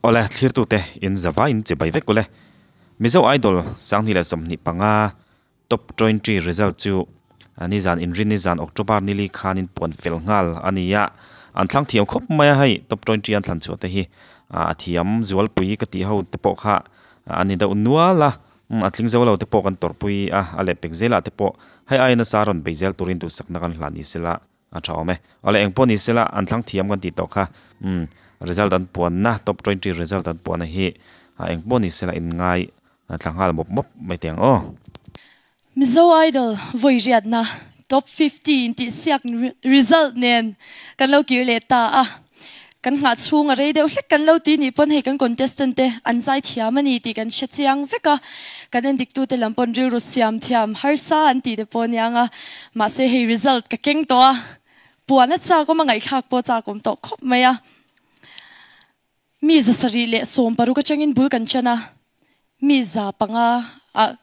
Awle, thlirtute in zavai in chibai vek ule. Mizo Idol 2025 Top 20 result chu nizan inrin nizan October nili khanin puan fel nghal a ni a, an thlang thiam khawp mai a hei Top 20 an thlan chhuah te hi a thiam zualpui ka tih ho te pawh kha a ni deuh nual a, a tling zo lo te pawh kan tawrhpui a, a lehpek zelah te pawh hei aiin nasa rawn bei zel turin duhsakna kan hlan ni sela a tha awm e. Awle eng pawh ni sela an thlang thiam kan tih tawh kha umm result an puanna top 20 result an puanna hi eng pawh ni sela in ngai thla nghal mawp mawp mai teh ang aw. Mizo Idol vawi riatna top 50 intih siak result nen kan lo kir leh ta a, kan nghah chhung a rei deuh hlek kan lo ti nih pawn hei kan contestant te an zai thiam a ni tih kan hre chiang vek a, kan en dik tute lam pawn rilru siam thiam harsa an tih te pawh aniang a, mahse hei result ka keng tawh a, puan a chak awm a ngaihthlak pawh a chak awm tawh khawp mai a. Mi 716 atangin bul kan chan a, mi 500 ah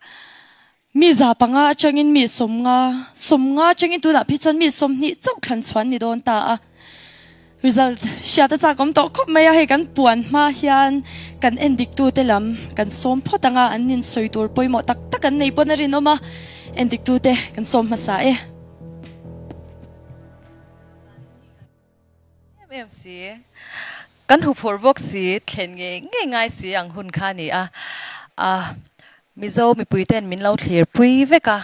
mi 500 atangin mi 90, 90 atangin tunah phei chuan mi 20 chauh thlan chhuan ni dawn ta a. Result hriat a chak awm tawh khawp mai a, hei kan puan hma hian kan en dik tute lam kan sawm phawt ang a, an insawi tur pawimawh tak tak an nei pawn a rinawm a, en dik tute kan sawm hmasa e. Em em si. Kan huphurh bawk si, thlen ngei ngei ngai si ang hun kha a ni a. Ah, Mizo mipui ten min lo thlir pui vek a,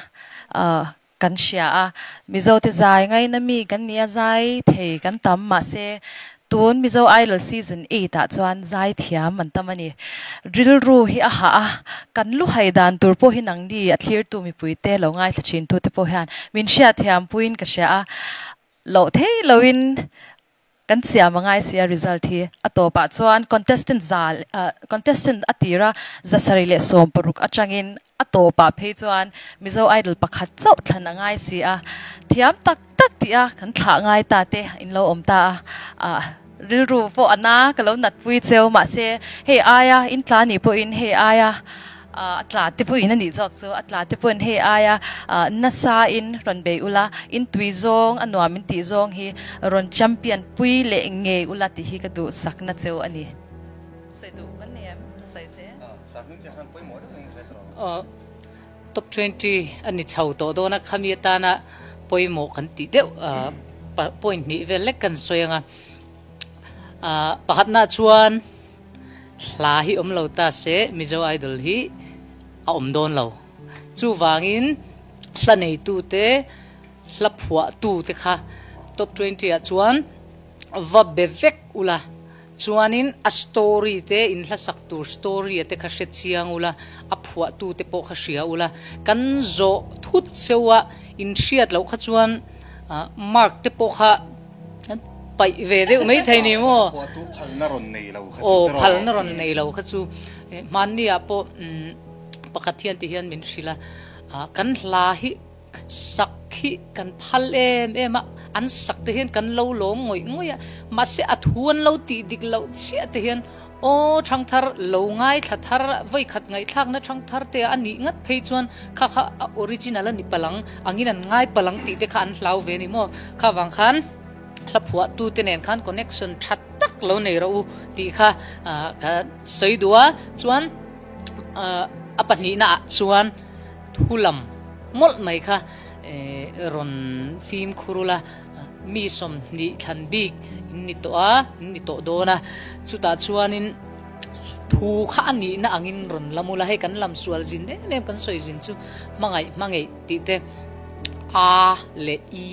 ah, kan hria a. Mizo te zai ngaina mi kan ni a, zai thei kan tam mahse tun Mizo Idol season 8 ah chuan zai thiam an tam a ni. Rilru hi a hah a, kan lu hai dan tur pawh hi nangni a thlirtu mipui te lo ngaithla thin tu te pawh hian min hriatthiam puiin ka hria a. Loh thei loin kan siam a ngai sia result hi a tawpah chuan contestant za contestant a tira 760 atangin a tawpah phei chuan Mizo Idol pakhat chauh thlan a ngai si a, thiam tak tak tih a kan thlah ngai ta te in lo awm ta a, rilru pawh a na ka lo nat pui cheu mahse hei aia in tla nih pawhin hei aia A tla te pawhin a nih zawk chu, a tla te pawhin hei aia nasa in rawn bei ula, in tui zawng a nuam in tih zawng hi rawn champion pui leh ngei ula tih hi ka duh sakna cheu a ni. Sawi duh kan nei em? Sawi se. Aw, top 20 a ni chho tawh dawn a, khami atana pawimawh kan tih deuh point hnih vel lek kan sawi ang a. Pakhatna chuan Hla hi awm lo ta se Mizo Idol hi a awm dawn lo. Chuvangin hla neitute, hla phuahtute kha top 20 ah chuan va be vek ula. Chuanin a story te, in hla sak tur story a te kha hre chiang ula, a phuahtute pawh kha hria ula. Kan zawh thut cheu a, in hriat loh kha chuan mark te pawh kha Paih ve deuh mai thei ni maw? Phuahtu phalna rawn nei lo kha chu. Aw, phalna rawn nei lo kha chu. Hmanni ah pawh pakhat hian ti hian min hrilh a, kan hla hi sak hi kan phal em em a, an sak te hian kan lo lawm ngawih ngawih a, mahse a thu an lo tih dik loh chiah te hian aw thangthar lo ngaithla thar vawi khat ngaihthlakna thangthar te a nih ngat phei chuan kha kha a original a ni palang angin an ngai palang tih te kha an hlau ve a ni maw? Kha vang khan hla phuahtu te nen khan connection tha tak lo nei rawh u tih kha ka sawi duh a, chuan a pahnihna ah chuan thulam mawlh mai kha rawn fimkhur ula mi 20 thlan bik in ni tawh a, in ni tawh dawn a, chutah chuanin thu kha a nihna angin rawn lam ula, hei kan lam sual zin em em kan sawi zin chu hmangaih hmangaih tih te a leh i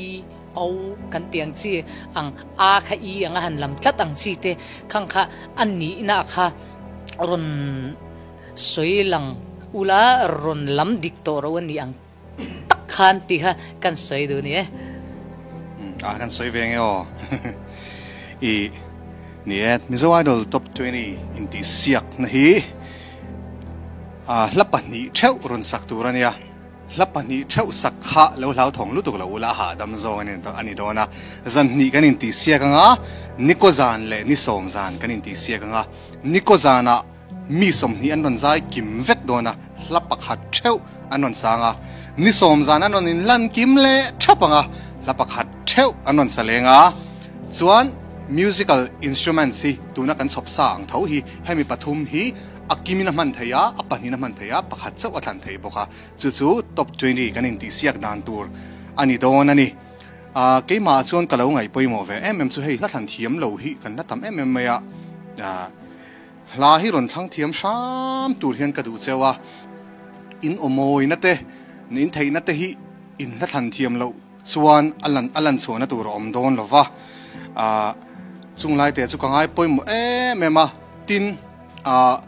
o kan tih ang chi ang a kha i anga han lam tlat ang chi te khang kha a nihna kha rawn sawi lang ula rawn lam dik tawh ro a ni ang tak khan tih kha kan sawi duh a ni e. A kan sawi ve nge aw. I ni e Mizo Idol Top 20 intihsiak na hi hla pahnih theuh rawn sak tur a nia. Hla pahnih theuh sak kha lo hlauthawng lutuk lo ula hahdam zawng a ni dawn a. Zan hnih kan intihsiak ang a, Niko zan leh ni sawm zan kan intihsiak ang a. Niko zanah mi 20 an rawn zai kim vek dawn a, hla pakhat theuh an rawn sang a. Ni sawm zan an rawn inlan kim leh thap ang a, hla pakhat theuh an rawn sa leng a. Chuan. Musical instruments hi tuna kan chhawp sa ang tho hi hemi pathum hi a kimin a hman thei a, a pahnihin a hman thei a, pakhat chauh a thlan thei bawk a. Chu chu top 20 kan intihsiak dan tur a ni dawn a ni. Ahh keimah chuan ka lo ngaih pawimawh ve em em chu hei hla thlan thiam lo hi kan la tam em em mai a, ahh hla hi rawn thlang thiam hram tur hian ka duh cheu a, in awmawina te, in theihna te hi in hla thlan thiam loh chuan a lan a lan chhuahna tur a awm dawn lo va, ahh chung lai te chu ka ngai pawimawh em em a, tin ahh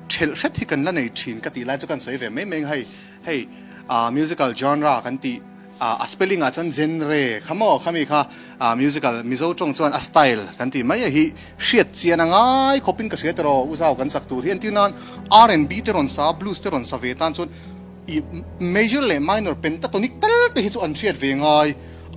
thelh hret hi kan la nei thin ka tih lai chu kan sawi ve mai mai ang hei hei ahh musical genre kan tih. A spelling ah chuan genre kha maw khami kha musical Mizo tawng chuan a style kan tih mai a hi hriat chian a ngai khawpin ka hria tiraw u zau kan sak tur hi entir nan R&B te rawn sa blues te rawn sa ve tan chuan i major leh minor pentatonic tal te hi chu an hriat ve ngai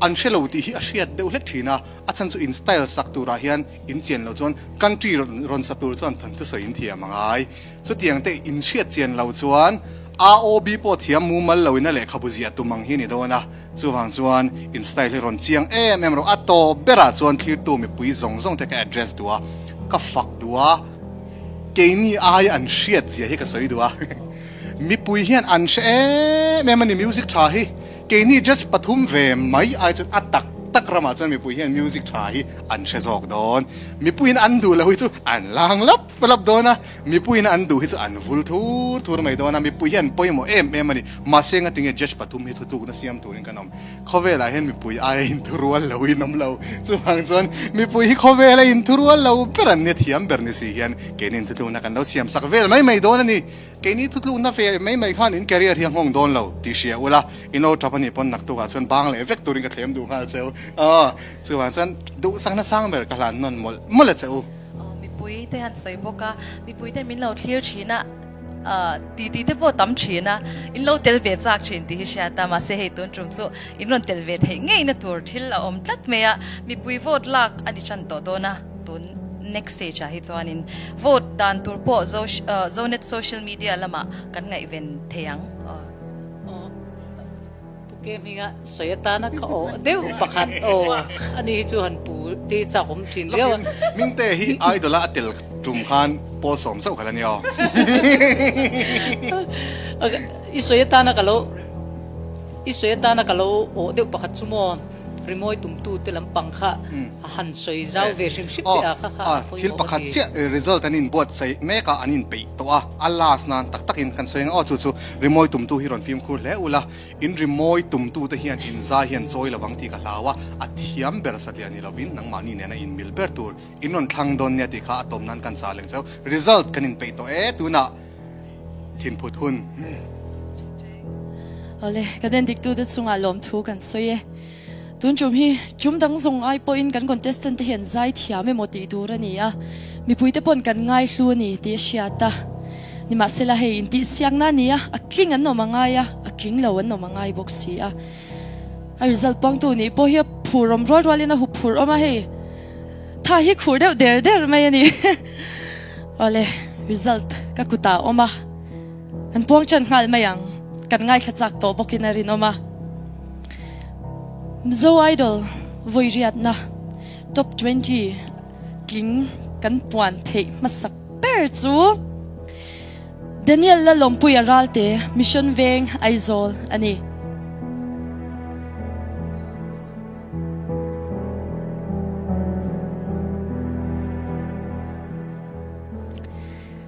an hre lo tih hi a hriat deuh hlek thin a a chhan chu in style sak turah hian in chian loh chuan country rawn sa tur chuan thawnthu sawi in thiam a ngai chutiang te in hriat chian loh chuan AOB pawh thiam mumal loin a lehkhabu ziah tum ang hi a ni dawn a, chuvang chuan in style hi rawn chiang em em rawh. A tawp berah chuan thlirtu mipui zawng zawng te ka address duh a, ka fak duh a, keini aia an hriat zia hi ka sawi duh a. Mipui hian an hre em em a ni music tha hi, keini judge pathum ve mai ai chuan a tak tak ramah chuan mipui hian music tha hi an hre zawk dawn. Mipuiin an duh lo hi chu an lang lap. Lap dawn a, mipuiin an duh hi chu an vul thur thur mai dawn a, mipui hi an pawimawh em em a ni. Mahse nga tinge judge pathum hi thutlukna siam turin kan awm. Khawvelah hian mipui aia inthurual lo in awm lo. Chuvang chuan mipui hi khawvela inthurual lo ber an nia thiam ber ni si hian keini inthutlukna kan lo siam sak vel mai mai dawn a ni. Keini thutlukna ve mai mai khan in career hi a nghawng dawn lo tih hria ula, in lo tap a nih pawn naktukah chuan bang leh vek turin ka thlem duh nghal cheu. Aw, chuvang chuan duhsakna sang ber ka hlan nawn mawlh mawlh a che u. Mipui te han sawi bawk a, mipui te min lo thlir thin a, titi te pawh tam thin a, in lo tel ve chak thin tih hi hriat a, mahse hei tun tum chu in rawn tel ve theih ngeina tur thil a awm tlat mai a, mipui vote lak a ni tan tawh dawn a, tun next stage ah hi chuanin vote dan tur pawh Zonet social media lamah kan ngaihven thei ang. Pu Ke hminga sawi atana ka awh deuh pakhat aw ani hi chu han pu te chak awm thin viau a. Mingte hi idol a a tel tum khan pawl sawm chauh kha la nia aw. I sawi atana ka lo i sawi atana ka lo awh deuh pakhat chu maw rimawi tumtu te lampang kha a han sawi zau ve hrim hrim teh a kha kha a pawimawh ka ti. Thil pakhat chiah result an inbuatsaih mek a an inpeih tawh a a last nan tak takin kan sawi ang aw chu chu Rimawi tumtu hi rawn fimkhur hle ula, in rimawi tumtute hian in zai hian chawi lovang tih ka hlau a, a thiam ber satliah ni lovin nangmahni nena in mil ber tur in rawn thlang dawn nia tih kha a tawm nan kan sa leng cheu. Result kan inpeih tawh e, tunah thinphut hun. Awle, kan endiktute chungah lawmthu kan sawi e. Tun tum hi tum dang zawng ai pawhin kan contestant te hian zai thiam emaw tih tur a ni a, mipuite pawn kan ngaihlu a ni tih a hriat a. Nimahsela hei intihsiakna a ni a, a tling an awm a ngai a, a tling lo an awm a ngai bawk si a. A result puangtu nih pawh hi a phur awm rual rualin a hup phur awm a, hei tha hi khur deuh der der mai a ni. Awle, result ka kutah a awm a, kan puang chan nghal mai ang, kan ngaithla chak tawh bawkin a rinawm a. Mizo Idol vawi riatna Top 20 tling kan puan theih hmasak ber chu Daniel Lalawmpuia Ralte, Mission Veng, Aizawl a ni.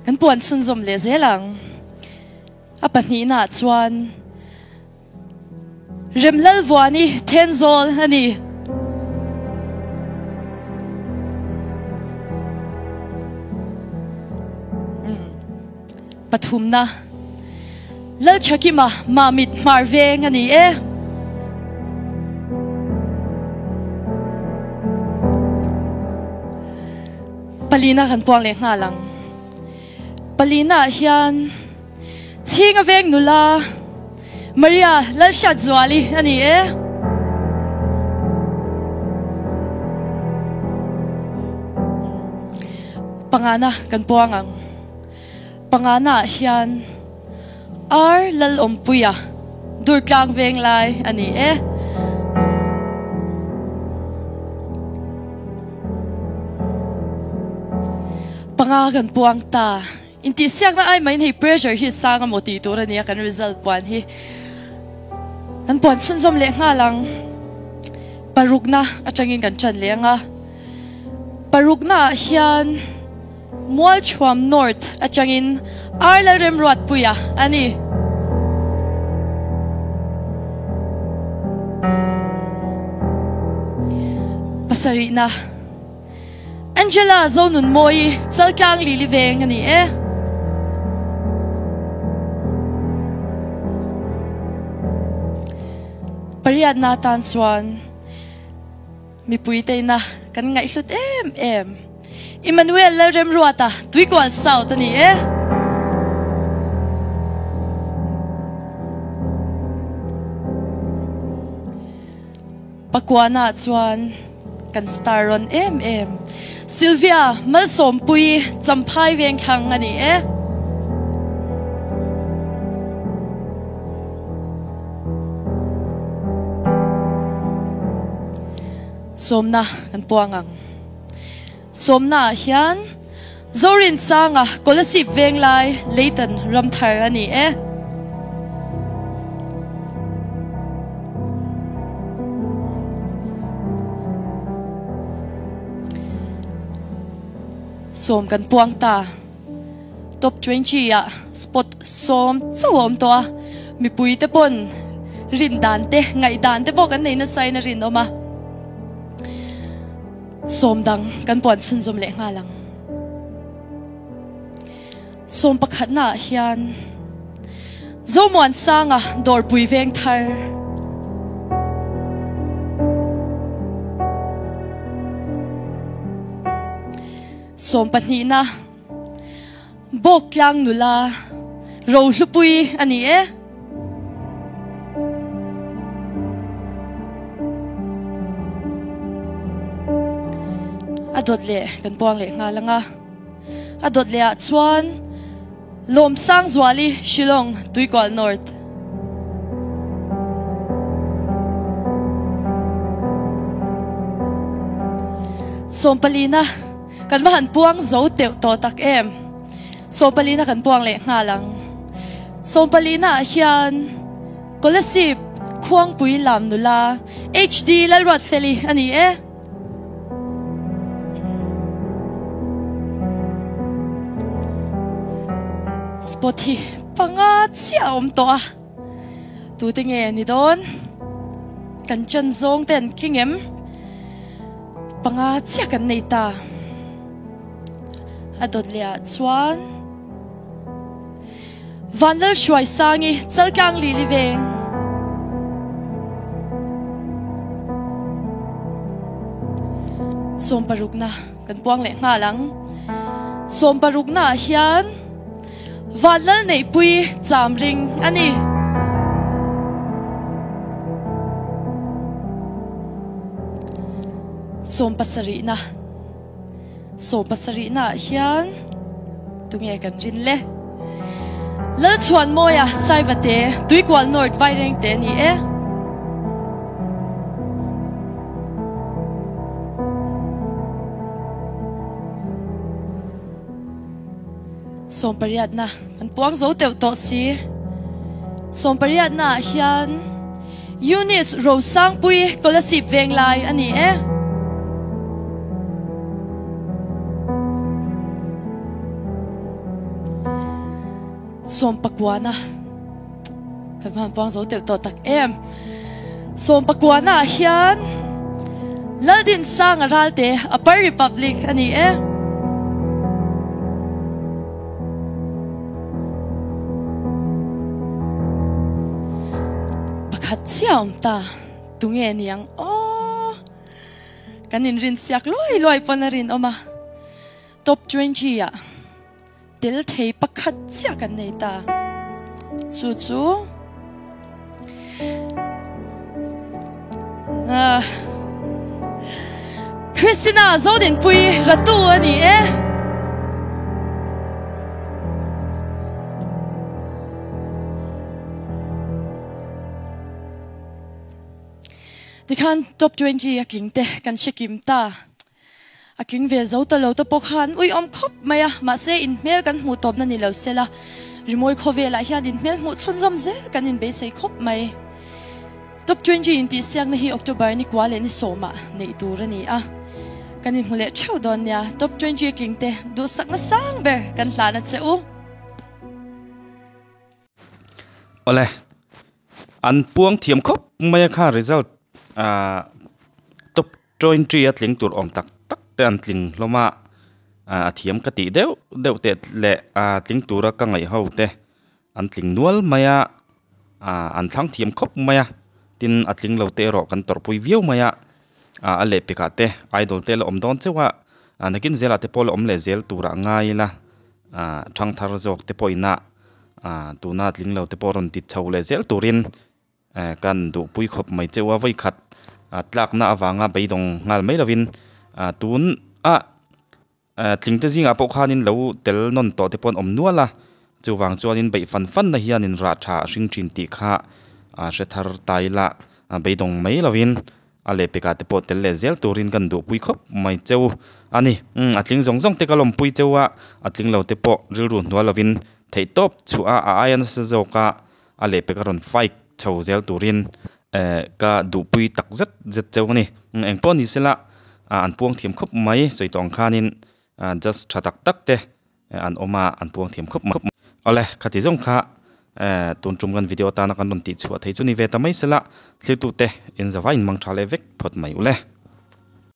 Kan puan chhunzawm leh zel ang. A pahnihnaah chuan Remlalvuani Thenzawl a ni. Pathumna, Lalchhakima Mamit Hmarveng a ni e. Palina kan puang leh nghal ang. Palina ah hian Chhinga veng nula Maria Lalhriatzuali a ni e. Pangana kan puang ang. Pangana ah hian R Lalawmpuia Durtlang Venglai a ni e. Panga kan puang ta. Intihsiakna ai maiin hei pressure hi a sang amaw tih tur a nia kan result puan hi. Kan puan chhunzawm leh nghal ang. Parukna atangin kan ṭan leh ang a. Parukna ah hian Mualchhuam North atangin Arla Remruatpuia a ni. Pasarihna. Angela Zonunmawii Chaltlang Lili Veng a ni e. Pariatna atan chuan mipui teina kan ngaihhlut em em. Emmanuel Lalremruata Tuikual South a ni e. Pakuana chuan kan star rawn em em Sylvia Malsawmpuii Champhai Vengthlang a ni e. Sawmna kan puang ang. Sawmna ah hian Zorinsanga Kolasib Venglai Leitan Ramthar a ni e. Sawm kan puang ta. Top 20 ah spot sawm chauh a awm tawh a. Mipui te pawn rin dan te, ngaih dan te pawh kan nei nasa in a rinawm a. Sawm dang kan puan chhunzawm leh nghal ang. Sawm pakhatna ah hian Zomuansanga Dawrpui veng thar. Sawm pahnihna Bawktlang nula Rohlupui a ni e. A dawt leh kan puang leh nghal ang a. A dawt leh ah chuan Lawmsangzuali Shillong Tuikual North. Sawmpalina Kan va han puang zo teuh tawh tak em? Sawmpalina kan puang leh nghal ang. Sawmpalina ah hian Kolasib Khuangpui Lam nula HD Lalruatfeli a ni e. Spot hi panga chiah a awm tawh a. Tute nge ni dawn? Kan chan zawng te an tling em? Panga chiah kan nei ta. A dawt leh ah chuan Vanlal Hruai Sangi Chaltlang Lili Veng. Sawmparukna kan puang leh nghal ang. Sawmparukna ah hian Vanlal Neihpui Chamring a ni. Sawmpasarihna Sawmpasarihna ah hian tunge kan rin le? Lalchhuanmawia Saivate Tuikual North Vairengte a ni e. Sawmpariatna kan puang zo teuh tawh si. Sawmpariatna ah hian Eunice Rosangpui Kolasib Venglai a ni e. Sawmpakuana kan van puang zo teuh tawh tak em. Sawmpakuana ah hian Laldinsanga Ralte Upper Republic a ni e. Pakhat chiah awm ta, tunge niang aw. Kan inrin siak luai luai pawn a rinawm a, top 20 ah tel thei pakhat chiah kan nei ta. Chu chu Christina Zodinpui Ratu a ni e. Tikhan top 20 a tling te kan hre kim ta. A tling ve zo ta lo te pawh kha an uiawm khawp mai a, mahse in hmel kan hmuh tawpna ni lo sela, rimawi khawvelah hian in hmel hmuh chhunzawm zel kan inbeisei khawp mai. Top 20 intihsiakna hi October ni kua leh ni sawmah neih tur a ni a, kan inhmu leh theuh dawn nia. Top 20 tling te duhsakna sang ber kan hlan a che u. Awle, an puang thiam khawp mai a kha result ah top 20 a tling tur awm tak tak te an tling hlawm a, a thiam ka tih deuh deuh teh leh a tling tura ka ngaih ho te An tling nual mai a, ah an thlang thiam khawp mai a, tin a tling lo te erawh kan tawrhpui viau mai a, ah a lehpekah te idol te la awm dawn chauh a, ah nakin zelah te pawh la awm leh zel turah ngai ila, ah thangthar zawk te pawh ina ah tuna tling lo te pawh rawn ti chho leh zel turin eh kan duhpui khawp mai chauh a, vawikhat ah tlakna avanga beidawng nghal mai lovin ah tun ah. Eh tlingte zingah pawh khanin lo tel nawn tawh te pawh an awm nual a, chuvang chuanin beih fan fan na hianin rah tha a hring thin tih kha a hre thar ta ila beidawng mai lovin a lehpekah te pawh tel leh zel turin kan duhpui khawp mai cheu a ni. Umm a tling zawng zawng te ka lawmpui cheu a, a tling lo te pawh rilru hnual lovin theihtawp chhuah a a aia nasa zawk a a lehpek a rawn fight chho zel turin Eh ka duhpui tak zet zet cheu a ni. Eng pawh ni sela an puang thiam khawp mai sawi tawh ang khanin just tha tak tak te an awm a an puang thiam khawp mai. Awle khati zawng kha eh tun tum kan video atana kan rawn tih chhuah thei chu ni ve ta mai sela thlirtute in zavai in mang tha leh vek phawt mai ule.